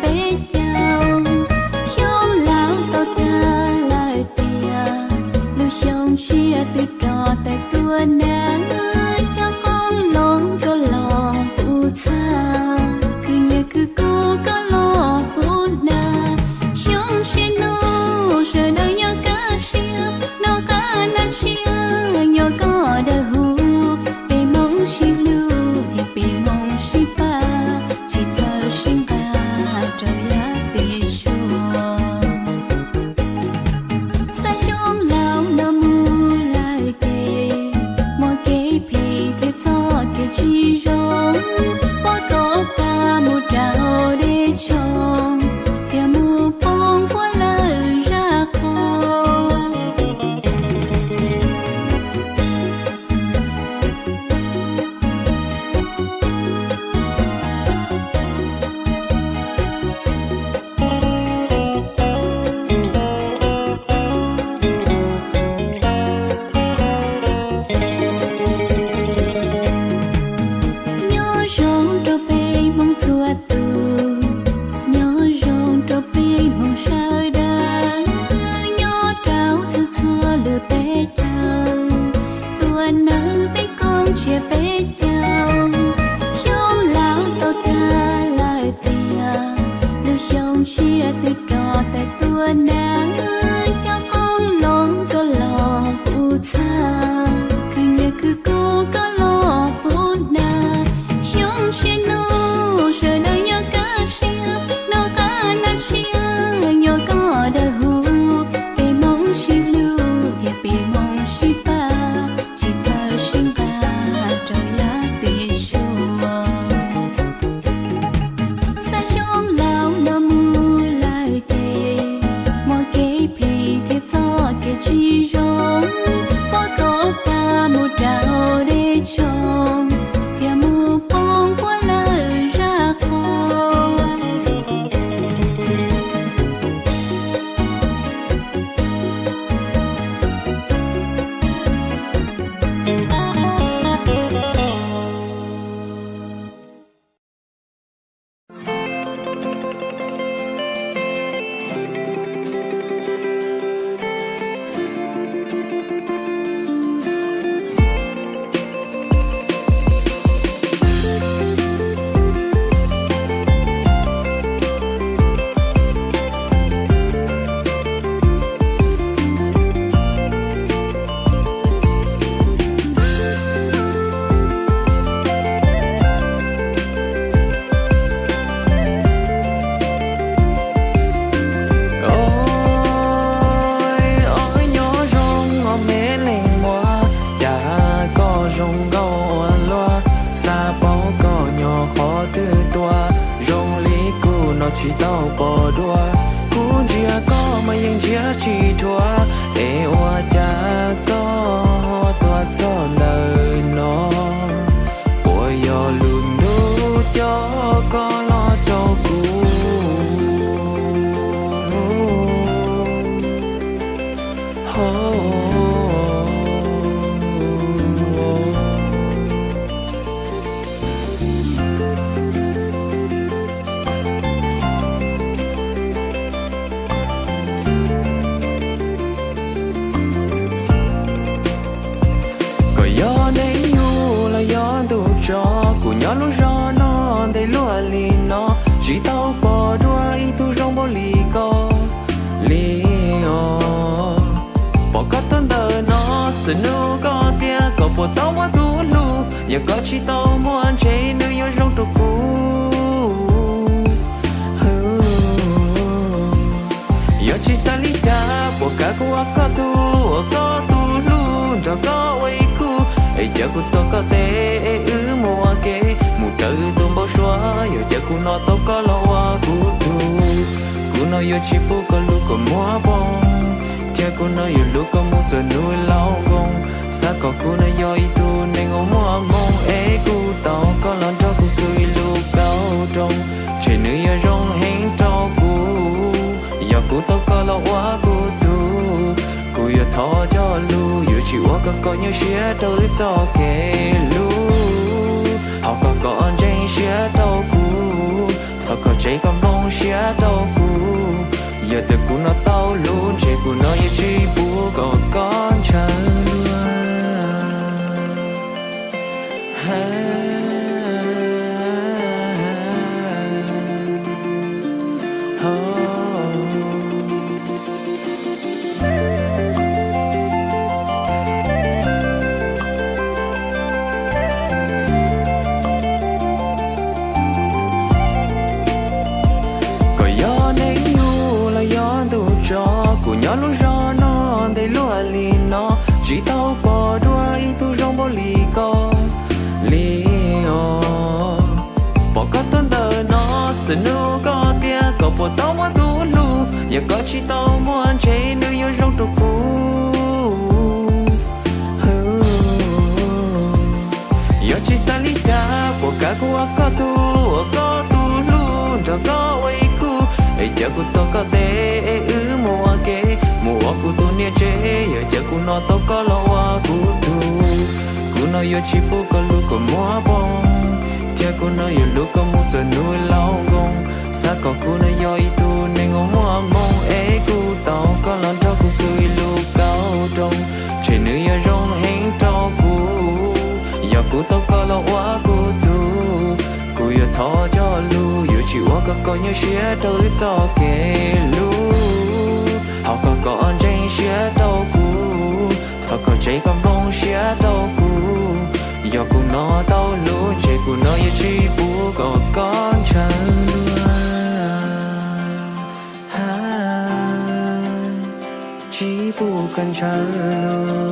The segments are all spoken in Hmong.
peb caug. Xyoo laus tau tag lawm tiag, lub xyoo tshiab twb rov tawm tuaj na. Cov qoob loo koj los puv txhab, khwv nyiaj khwv kub koj los puv hnav. Xyoo tshiab no sawv daws nyob kaj siab, noj qab hnav tshiab nyob koj dawb huv. Peb Hmoob sib hlub thiab peb Hmoob sib pab, tsis txawj sib nqa rau yav pem suab. Xav xyoo laus no mus lawm ces, muaj kev phem thiab txoj kev tsis zoo, pab kom tag mus rau deb tsoo, thiaj mus poob puag lawm zaj qhua. Nyob zoo rau peb Hmoob txhua tus, nyob zoo rau peb Hmoob sawv daws, nyob rau txhua txhua lub teb chaws, tuaj nawb peb koom tsiab peb caug. Xyoo laus tau tag lawm tiag, lub xyoo tshiab twb rov tawm tuaj na. Cov qoob loo koj los puv txhab, khwv nyiaj khwv kub koj los puv hnav. Xyoo tshiab no sawv daws nyob kaj siab, noj qab hnav tshiab nyob koj dawb huv. Peb Hmoob sib hlub thiab peb Hmoob sib pab, tsis txawj sib nqa rau yav pem suab. Xav xyoo laus no mus lawm ces, muaj kev phem thiab txoj kev tsis zoo, pab kom tag mus rau deb tsoo, thiaj mus poob puag lawm zaj qhua. Os, nyob zoo os me leej muam, cas koj zoo nkauj ua luaj, xav paub koj nyob qhov twg tuaj, zoo li kuv no tsis tau pom dua, kuv ntsia koj mas yeej ntsia tsis dhuav, es ua cas koj ho tuaj txog ntawm no, puas yog lub ntuj coj koj los rau kuv? Koj yog neeg yug los yog ntuj tso, kuv nyob lub zos no ntev luaj li no, tsis tau pom dua ib tug zoo npaum li koj li os. Pom koj tuaj ntawm no, txhua hnub koj tias koj puas tau muaj tus hlub, yog koj tsis tau muaj ntshe nws yuav zoo rau kuv. Yog tsis xav li cas puas kav kuv ua koj tug, ua koj tus hlub nrog koj ua ib khub, es cia kuv tuav koj tes es wb mus ua ke, mus raws tus npau suav, yog cia kuv hnov tau koj los ua kuv tug. Kuv no yuav tsis pub koj lub kua muag poob, thiab kuv no yuav hlub koj mus txog hnub laus nkoos. Xav kom kuv no yog ib tug neeg uas muaj hmoo, es kuv tau koj los nrog kuv kawm ib lub kauj rooj, ntshe nws yuav zoo heev rau kuv, yog kuv tau koj los ua kuv tug. Kuv yuav thov coj lus, yuav tsis ua kom koj nyuaj siab rau wb txoj kev hlub, thov kom koj ntseeg siab rau kuv, thov Koj tsev koj nplooj siab rau kuv, yog tias kuv no tau lub ntsej kuv no yuav tsis pub kom koj ntshaw dua. Koj yog neeg yug los yog ntuj tso, kuv nyob lub zos no ntev luaj li no, tsis tau pom dua ib tug zoo npaum li koj li os. Pom koj tuaj ntawm no, txhua hnub koj tias koj puas tau muaj tus hlub, yog koj tsis tau muaj ntshe nws yuav zoo rau kuv. Yog tsis xav li cas puas kav kuv ua koj tug, ua koj tus hlub nrog koj ua ib khub, es caw kuv tom koj tes es wb mus ua ke, mus ua kuv tus niam tsev, yog caw kuv no tau koj los ua kuv tug. Kuv no yuav tsis pub koj lub kua muag poob, thiab kuv no yuav hlub koj mus txog hnub laus nkoos. Xav kom kuv no yog ib tug neeg uas muaj hmoo es kuv tau koj los nrog kuv kawm ib lub kauj roos, ntshe nws yuav zoo heev rau kuv, yog kuv tau koj los ua kuv tug. Kuv yuav thov cog lus, yuav tsis ua kom koj nyuaj siab rau wb txoj kev hlub. Thov koj kom ntseeg siab rau kuv, thov koj tsev koj nplooj siab rau kuv. Yog kuv no tau lub ntsej kuv no yuav tsis pub kom koj ntshaw dua. Tsis pub koj ntshaw dua.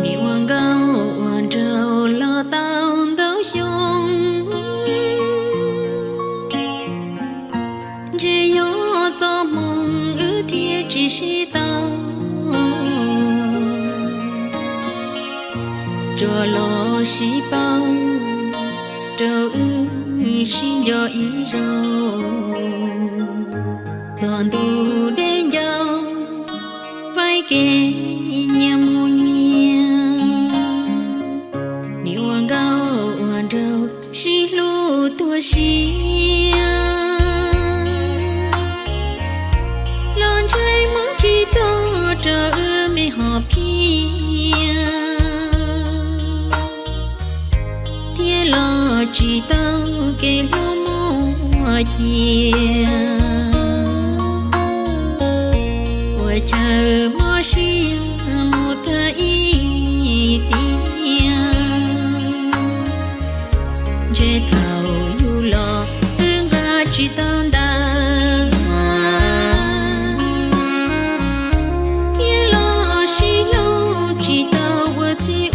Nim ua nkauj ua nraug los tau ntau xyoo, ntshe yog txoj hmoo wb thiaj tsis sib tau. Tsuas los sib paub rau wb sib nco ib zaug, txog ntu deb ncauj faib kev nyias mus nyias. Nim ua nkauj ua nraug sib hlub tuag siab, los ntshai hmoov tsis txog rau wb me hom phiaj, thiab los tsis tau kev hlub muaj cia. Ua chaw mob siab mus tag ib tiam, ntshe thaum yug los wb nqa tsis tau ntawv, thiab los sib hlub tsis tau ua txij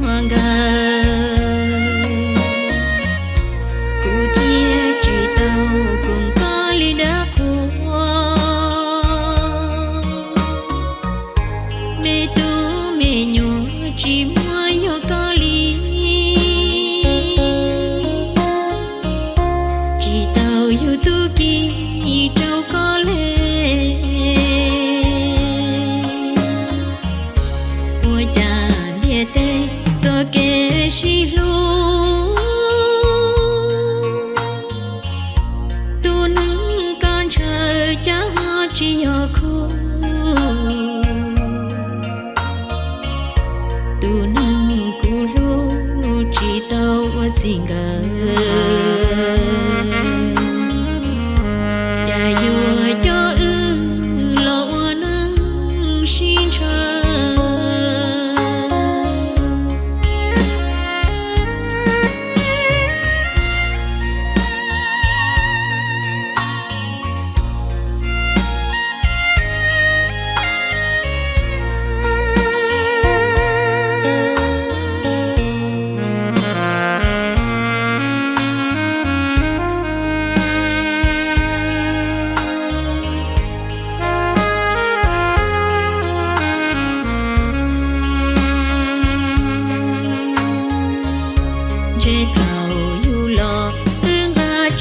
ua nkawm. Kuv thiaj tsis tau koom koj li dab qhuas, me tub me nyuam tsis muaj yog koj li. Tsis tau yug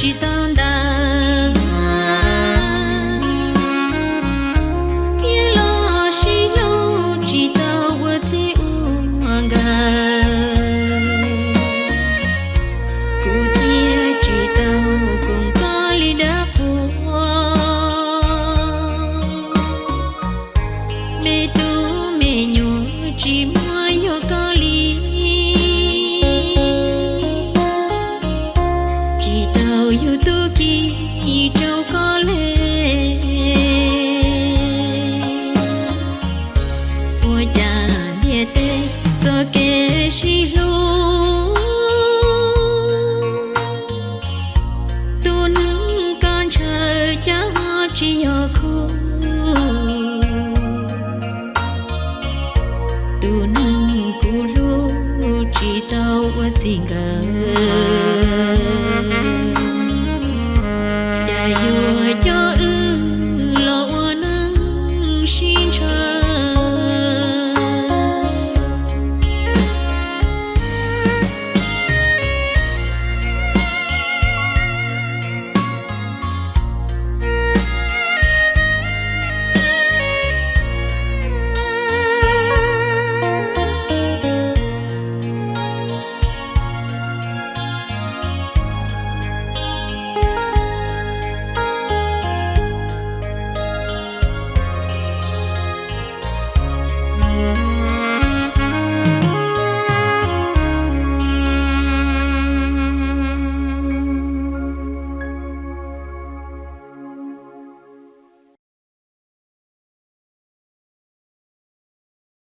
tsis tau ntawd, thiab los sib hlub tsis tau ua txij ua nkawm, kuv thiaj tsis tau koom koj li dab qhuas. Me tub me nyuam tsis muaj yog koj li, tsis tau yug tub ki rau koj le. Ua cas ntiaj teb txoj kev sib hlub, tus neeg koj ntshaw cas ho tsis yog kuv, tus neeg kuv hlub tsis tau ua txij nkawm.